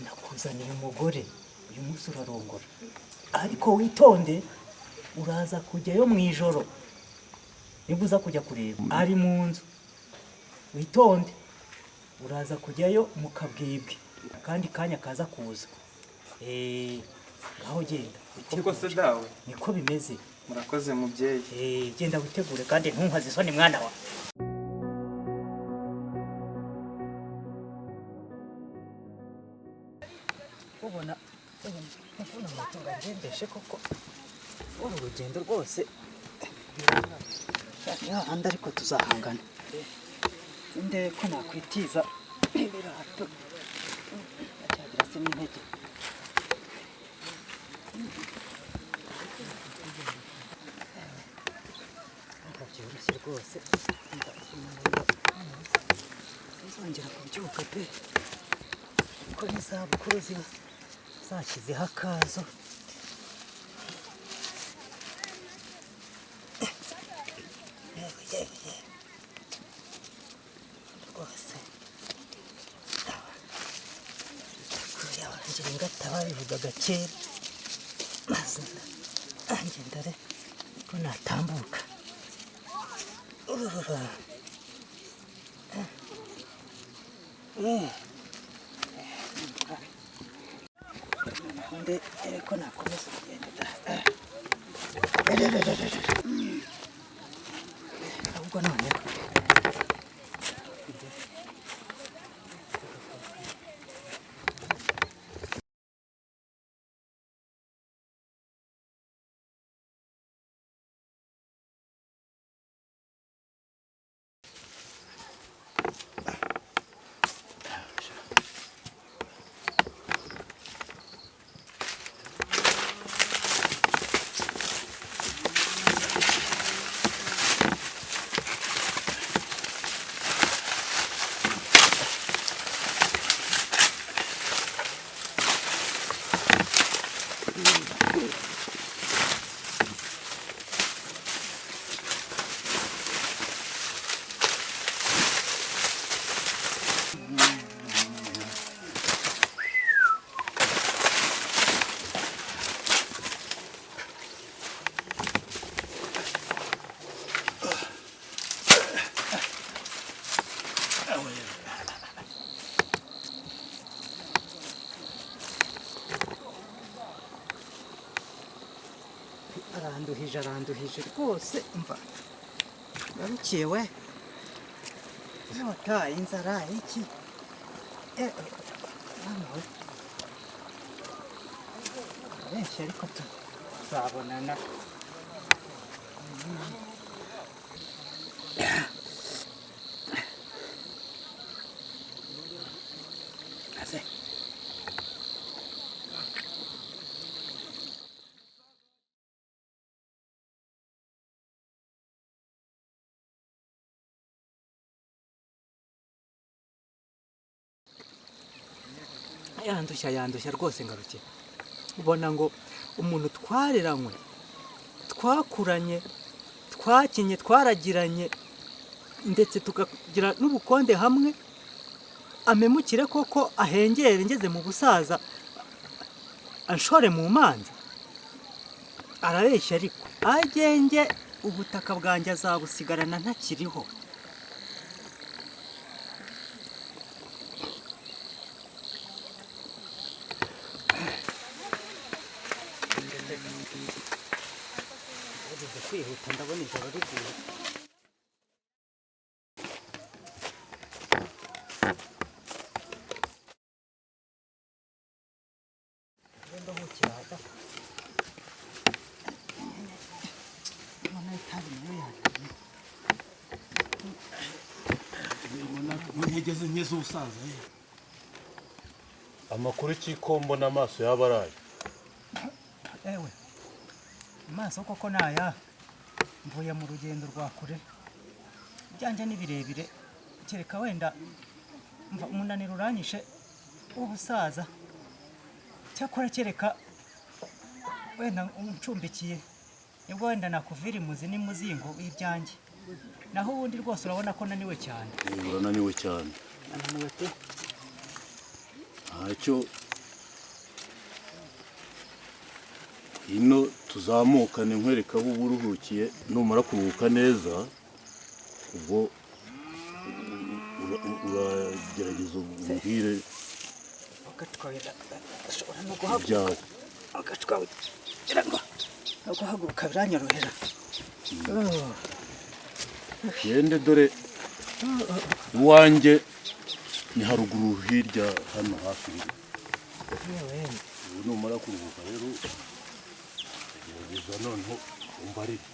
Nakuzaniye umugore uyu munsi urarongora, ariko witonde, uraza kujyayo mu ijoro, nibwo uza kujya kureba ari mu nzu. Witonde, uraza kujyayo mu kabwibwi kandi kanya kaza kuza. Ngaho genda witegure, niko bimeze. Murakoze mubyeyi. Genda witegure kandi ntunkaze isoni mwana wa. Ubona moto ngendeshe koko, uru rugendo rwose handi, ariko tuzahangana. Ndebe ko nakwitiza ibirato acyagira se n'intege. Byoroshye rwose, ntazongera kubyuka pe, kuko n'izabukuru ziba zashyizeho akazo. Rwose yabangira ingata babivugaga kera, maze nanjye ndore ko natambuka. Nde ko nakomeza urugendo ahubwo noneho aranduhije, aranduhije rwose. Mva ngarukiye we, inyota, inzara, iki benshi, ariko tuzabonana. Yandushya, yandushya rwose ngarukiye. Ubona ngo umuntu twareranywe, twakuranye, twakinye, twaragiranye, ndetse tukagira n'ubukonde hamwe, amemukire koko, ahengere ngeze mu busaza, anshore mu manza. Arabeshya, ariko agenge ubutaka bwanjye azabusigarana ntakiriho. kwihuta, ndabona ijoro riguye. Nduhukira da. Mbona itabi nayo yagiye. Intege nke z'ubusaza. Amakuru y'ikikombo n'amaso yaba araye. Ewe, amaso koko naya, mvuye mu rugendo rwa kure, ibyanjye ni birebire, kereka wenda mva umunaniro uranyishe w'ubusaza, cyakora kereka wenda uncumbikiye nibwo wenda nakuvira imuzi n'imuzingo w'ibyanjye, naho ubundi rwose urabona ko naniwe cyane. Urananiwe cyane? Nananiwe pe. Ntacyo, ino tuzamukane nkwereka aho uba uruhukiye, numara kuruhuka neza ubwo uragerageza umbwire ibyawe. No guhaguruka biranyorohera. Yende dore iwanjye ni haruguru hirya hano hafi. Ubu numara kuruhuka rero gerageza noneho umbarire.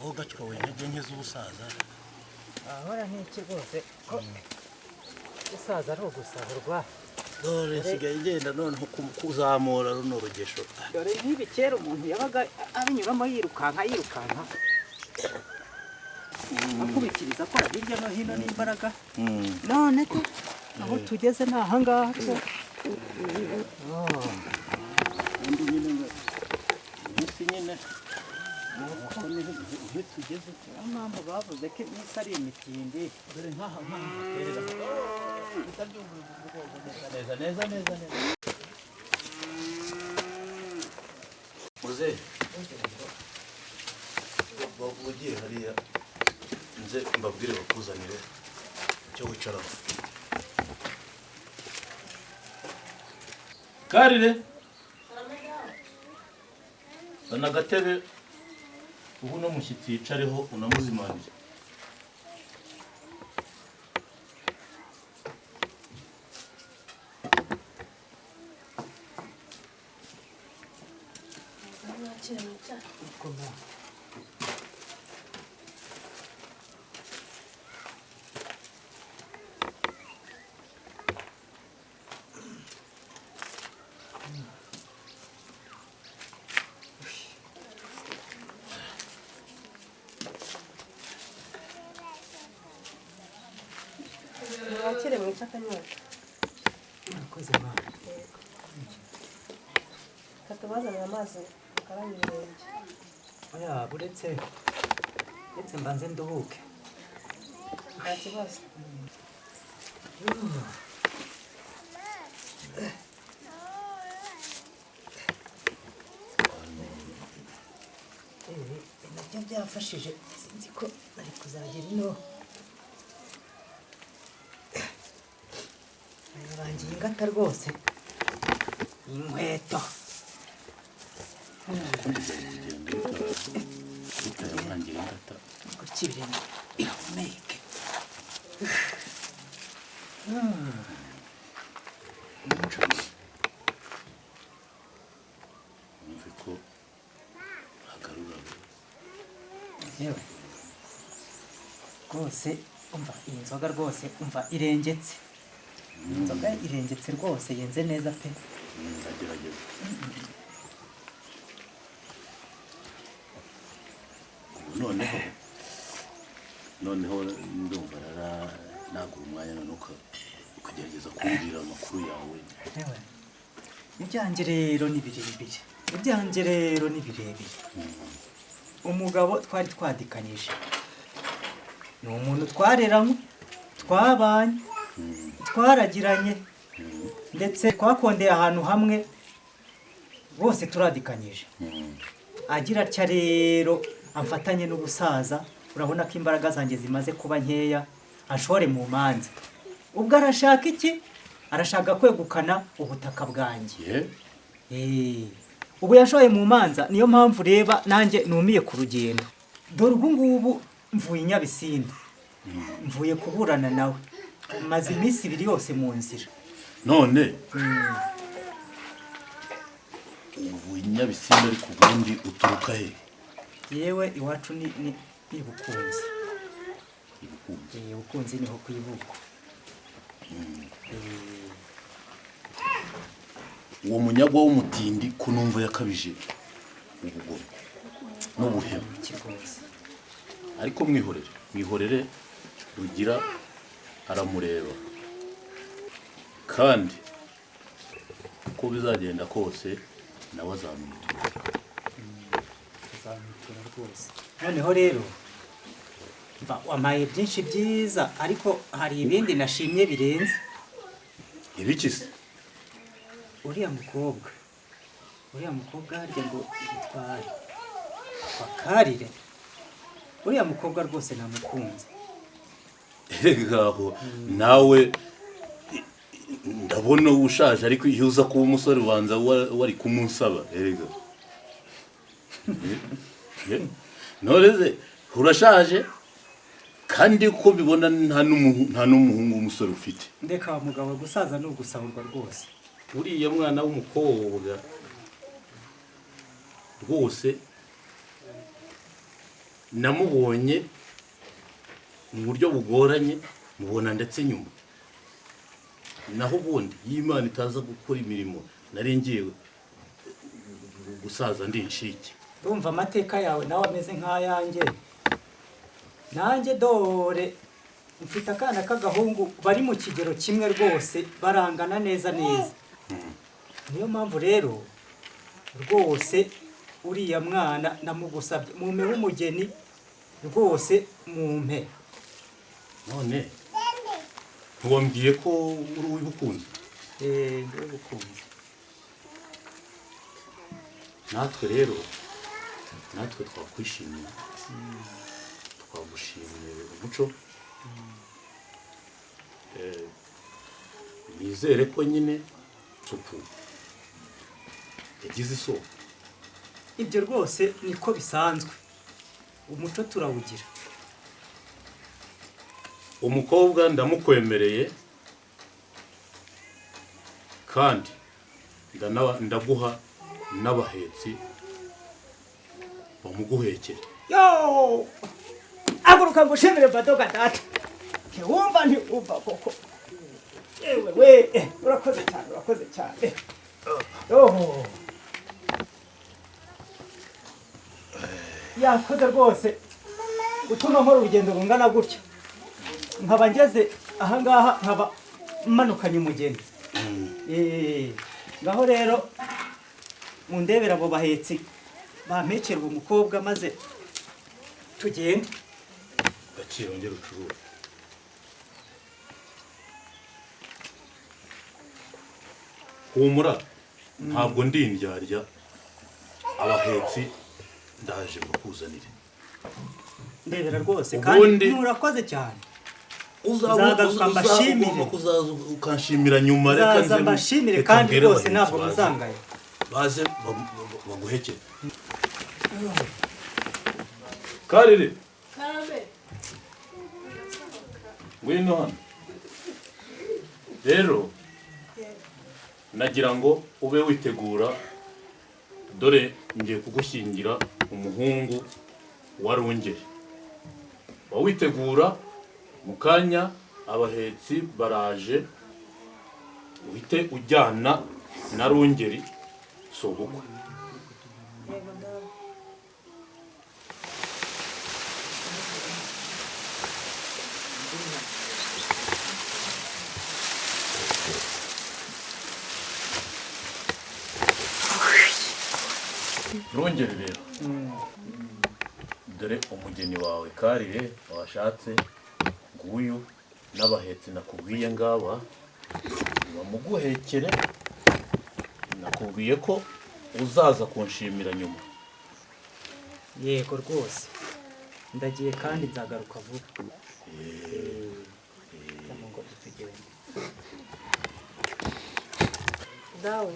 Aho gacwa intege nke z'ubusaza. Ahora n'iki rwose ko gusaza ari ugusahurwa. Dore nsigaye ngenda noneho kuzamura runo rugesho. Dore nk'ibi kera umuntu yabaga abinyuramo yirukanka yirukanka, akubikiriza akora hirya no hino n'imbaraga. None ko aho tugeze ni ahangaha ko undi nyine ngo iminsi nyine iyo tugeze. Niyo mpamvu bavuze ko iminsi ari imitindi. Dore nk'aha nk'aha haterera neza neza neza neza. Muzehe, ugiye hariya nze mbabwire bakuzanire icyo wicaraho. Karire, zana agatebe ubu no mushyitsi yicareho unamuzimanire. Mwakire mwica akanyota. Murakoze mama. Katubazanira amazi mukaraba ibirenge. Oya, buretse uretse mbanze nduhuke. Nta kibazo. Ibi nabyo byafashije, sinzi ko nari kuzagera ino. Bangiye ingata rwose, inkweto. Bitayabangira ingata. Gutya ibirenge bihumeke. Wumve ko hagarura. Yewe rwose umva iyi nzoga rwose, umva irengetse. Iyi nzoga irengetse rwose, yenze neza pe. Ndagerageza. Ubu noneho ndumva rara nagura umwanya none ukagerageza kumbwira amakuru yawe. Yewe, ibyanjye rero ni birebire, ibyanjye rero ni birebire. Umugabo twari twadikanyije ni umuntu twareranywe, twabanye, twaragiranye, ndetse twakondeye ahantu hamwe, bose turadikanyije. Agira atya rero amfatanye n'ubusaza, urabona ko imbaraga zanjye zimaze kuba nkeya, anshore mu manza. Ubwo arashaka iki? Arashaka kwegukana ubutaka bwanjye. Ubu yashoye mu manza, niyo mpamvu reba nanjye numiye ku rugendo. Dore ubu ngubu mvuye Nyabisindu, mvuye kuburana nawe, maze iminsi ibiri yose mu nzira. None uvuye Nyabisindu ariko ubundi uturuka he? Yewe iwacu ni Bukunzi. Ibukunzi. Bukunzi niho ku ivuko. Uwo munyagwa w'umutindi ko numva yakabije ubugome n'ubuhemu. Ariko mwihorere, mwihorere Rugira aramureba, kandi uko bizagenda kose nawe azamwitura. Azamwitura rwose. Noneho rero wampaye byinshi byiza, ariko hari ibindi nashimye birenze. Ibiki se? Uriya mukobwa harya ngo yitware Bakarire, uriya mukobwa rwose namukunze. Ngaho nawe ndabona ushaje, ariko iyo uza kuba umusore ubanza wari kumunsaba. Erega none urashaje, kandi uko bibona nta n'umuhungu w'umusore ufite. Ndeka mugabo, gusaza ni ugusahurwa rwose. Uriya mwana w'umukobwa rwose namubonye mu buryo bugoranye, mubona ndetse nyuma. Naho ubundi y'Imana itaza gukora imirimo nari ngiye gusaza ndi inshike. Ndumva amateka yawe nawe ameze nk'ayanjye. Nanjye dore mfite akana k'agahungu bari mu kigero kimwe rwose, barangana neza neza. Niyo mpamvu rero rwose uriya mwana namugusabye mumpe w'umugeni rwose, mumpe. None ntiwambwiye ko uri uw'Ibukunzi? Ndi uw'Ibukunzi. Natwe rero natwe twakwishimiye, twagushimiye umuco. Nizere ko nyine supu yagize isoko. Ibyo rwose niko bisanzwe, umuco turawugira. Umukobwa ndamukwemereye, kandi ndaguha n'abahetsi bamuguhekere. Yo! Aguruka ngushimire badoga data. Ntiwumva ntiwumva koko. Yewe we, urakoze cyane, urakoze cyane. Oh. Yakoze rwose gutuma nkora urugendo rungana gutya, nkaba ngeze ahangaha, nkaba manukanye umugeni. Ngaho rero mundebera abo bahetsi bampekera uwo mukobwa maze tugende. Gakira wongere ucurure. Humura ntabwo ndi indyarya, abahetsi ndaje bakuzanire. Ndebera rwose kandi murakoze cyane. Uzagaruka mbashimire, ukanshimira nyuma. Reka nze mbashimire kandi rwose ntabwo muzangaye. Baze baguhekere. Karire. Karame. Ngwino hano. Rero nagira ngo ube witegura, dore ngiye kugushyingira umuhungu wa Rungeri. Wawitegura mu kanya abahetsi baraje, uhite ujyana na Rungeri sobukwe. Rungeri rero dore umugeni wawe Karire washatse nguyu, n'abahetsi nakubwiye ngaba bamuguhekere. Nakubwiye ko uzaza kunshimira nyuma. Yego rwose ndagiye kandi nzagaruka vuba. Dawe,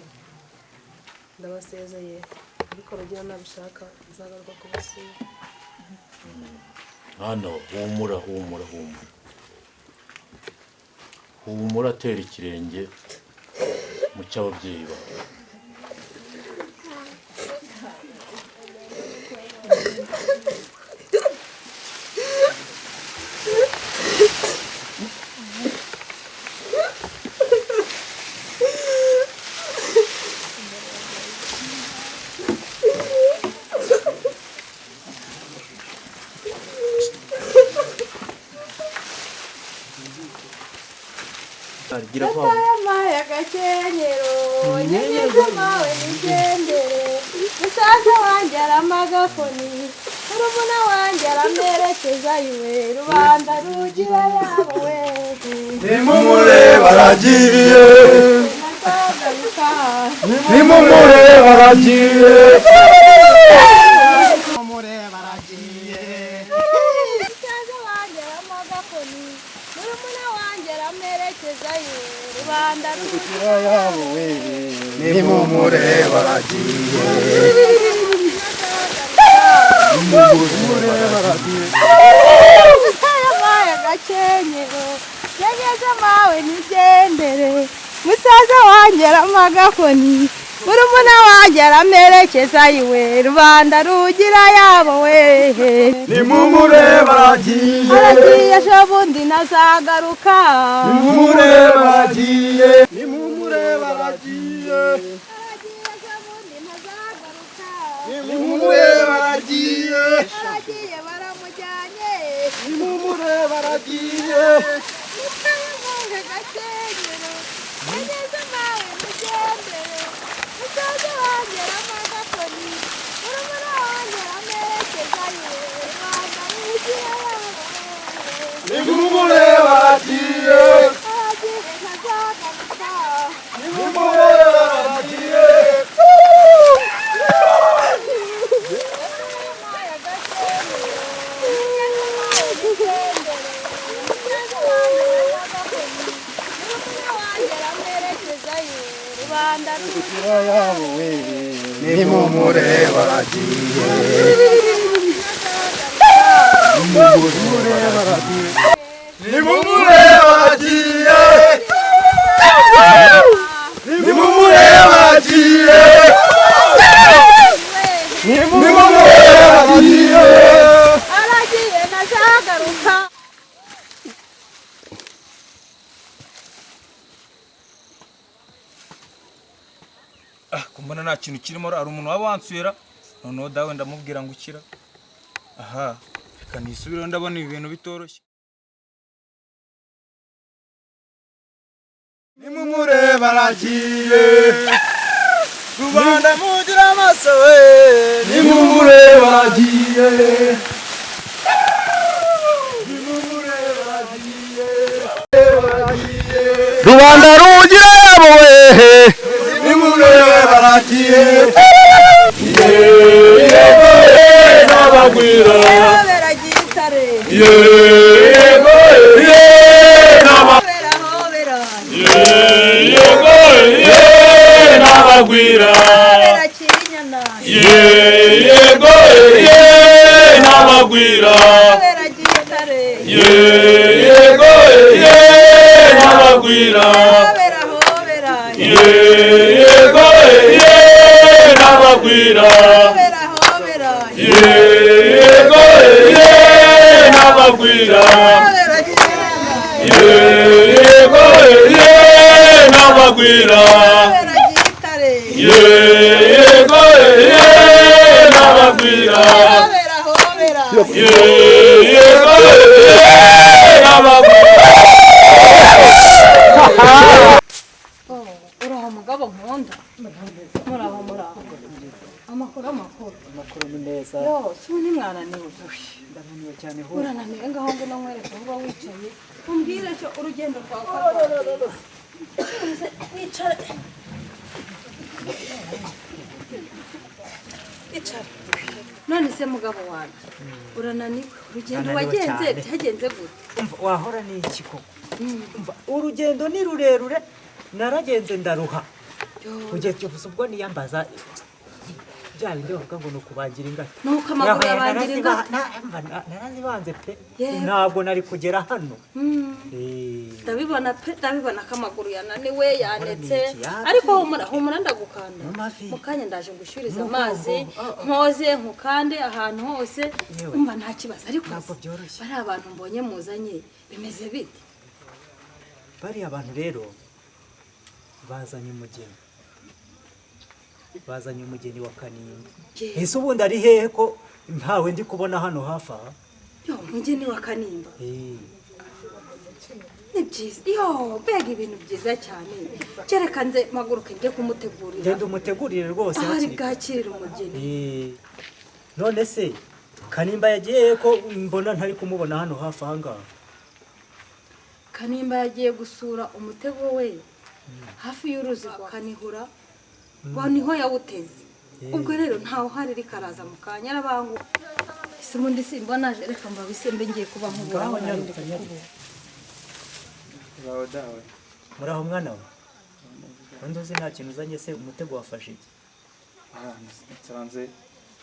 ndabasezeye, ariko Rugira nabishaka nzagaruka kubasura. Hano humura, humura, humura, humura, tera ikirenge mu cy'ababyeyi bawe. Gira vuba. Mawe agakenyero, nyenyeza mawe nigendere, musaza wanjye aramagafoni, murumuna wanjye aramerekeza iwe, rubanda rugira yabo we. Nimumurebe aragiye, Ntazagaruka. nimumurebe aragiye. Musaza wanjye aramagafoni, murumuna wanjye aramerekeza iwe, rubanda rugira Yabo we, nimumurebe aragiye. Nimumurebe aragiye. Mawe agakenyero, nyenyeza mawe nigendere, musaza wanjye aramagafoni, murumuna wanjye aramerekeza iwe, rubanda rugira yabo we. Nimumurebe aragiye. Aragiye ejo bundi ntazagaruka. Nimumurebe aragiye. Nimumurebe aragiye. Aragiye ejo bundi ntazagaruka. Nimumurebe aragiye. Aragiye baramujyanye. Nimumurebe aragiye. Mukayamunga gakenyero, nyenyeza mawe mugendere, musaza wanjye aramagafoni, murumuna wanjye aramerekeza iwe, rubanda rugira yabo we. Nimumurebe aragiye. Aragiye ntazagaruka. Nimumurebe aragiye. Yabo we, nimumurebe aragiye. Nimumurebe aragiye. Nimumurebe aragiye. Nimumurebe aragiye. Nimumurebe aragiye. Aragiye ntazagaruka. Ah, kumbona nta kintu kirimo, hari umuntu waba wansubira noneho dawe ndamubwira ngo ukira. Aha, reka nisubireho, ndabona ibi bintu bitoroshye. Nimumurebe aragiye. Rubanda mugira amaso we. Nimumurebe aragiye. Nimumurebe aragiye. Rubanda rugira yabo we. Nimumurebe aragiye. Yego n'abagwira. Hobera gitare. Yego n'aba. Hobera, hobera. Yego n'abagwira. Hobera kinyana. Yego n'abagwira. Hobera gitare. Yego n'abagwira. Hobera, hobera. Yego n'abagwira. Hobera, hobera. Yego n'abagwira. Hobera kinyana. Yego n'abagwira. Hobera gitare. Yego n'abagwira. Hobera, hobera. Yego n'abagwira. Uraho mugabo nkunda. Muraho, muraho. Amakuru, amakuru. Amakuru ni meza. Yo, si ubu mwananiwe. Ndananiwe cyane ho. Urananiwe, ngaho ngwino nkwereke aho uba wicaye. Umbwire cyo urugendo rwawe uko rwagenze. Wicare. Icara. None se mugabo wanjye, urananiwe, urugendo Ndananiwe wagenze cyane. byagenze gute? Umva, wahora ni iki koko? Umva, urugendo ni rurerure, naragenze ndaruha. Kugeza ubu ubwo niyambaza bya bindi bavuga ngo ni ukubangira ingata. Nuko amaguru yabangira ingata. Narazibanze pe. Yewe. Ntabwo nari kugera hano. Ndabibona pe, ndabibona ko amaguru yananiwe, yanetse. Ni ikiyaga. Ariko humura, humura, ndagukanda. Mu mavi. Mu kanya ndaje ngushyurize Mu amazi, mugongo. Ah, ah. nkoze nkukande ahantu hose. Yewe. Umva, nta kibazo, ariko Ntabwo se, byoroshye. bariya abantu mbonye muzanye bimeze bite? Bariya bantu rero bazanye umugeni, bazanye umugeni wa Kanimba. Yewe. Ese ubundi ari hehe ko ntawe ndi kubona hano hafi aha? Yo, umugeni wa Kanimba? Eh. Ni byiza, yo, mbega ibintu byiza cyane! Kereka nze mpaguruke njye kumutegurira. Genda umutegurire rwose Aho ari hakiri kare. bwakirire umugeni. Eh, none se Kanimba yagiye he ko mbona ntari kumubona hano hafi aha ngaha? Kanimba yagiye gusura umutego we hafi y'uruzi rwa Kanihura, ngo niho yawuteze. Ubwo rero ntawe uhari, reka araza mu kanya, arabangu. Ese ubundi simbona aje? Reka mbabisembe, ngiye kuba nkubura. Ngaho Aho nari ndi nyarutsa, nyarutsa. kukubura. Bawe dawe. Muraho mwana we. Undi uzi nta kintu uzanye se? Umutego wafashe iki? Ah, nsanze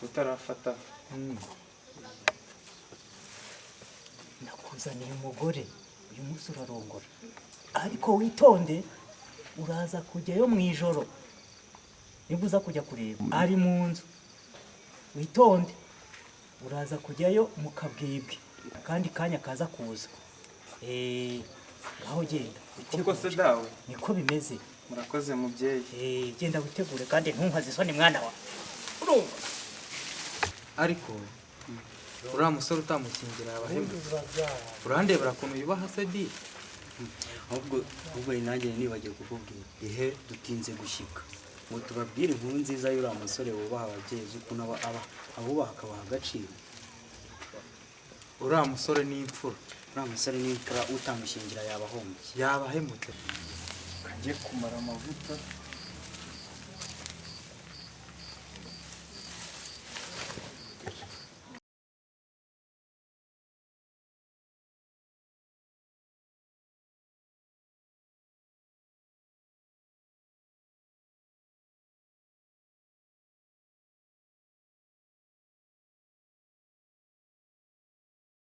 utarafata. Nakuzaniye umugore, uyu munsi urarongora, ariko witonde, uraza kujyayo mu ijoro. Nibwo uza kujya kureba, ari mu nzu. Witonde, uraza kujyayo mu kabwibwi akandi kanya kaza kuza. Ngaho genda. Koko se dawe? Niko bimeze. Murakoze mubyeyi. Genda witegure kandi ntunkaze isoni, mwana wa, urumva? Ariko uriya musore utamukingira yabahemutse. Urandebera ukuntu yubaha se di. Ahubwo nanjye nibagiwe kukubwira ihe dutinze gushyika ngo tubabwire inkuru nziza y'uriya musore wubaha ababyeyi, z'ukuntu aba abubaha, akabaha agaciro. Uriya musore ni imfura. Uriya musore ni imfura, utamushyingira yaba ahombye. Yabahemutse. Kajye kumara amavuta.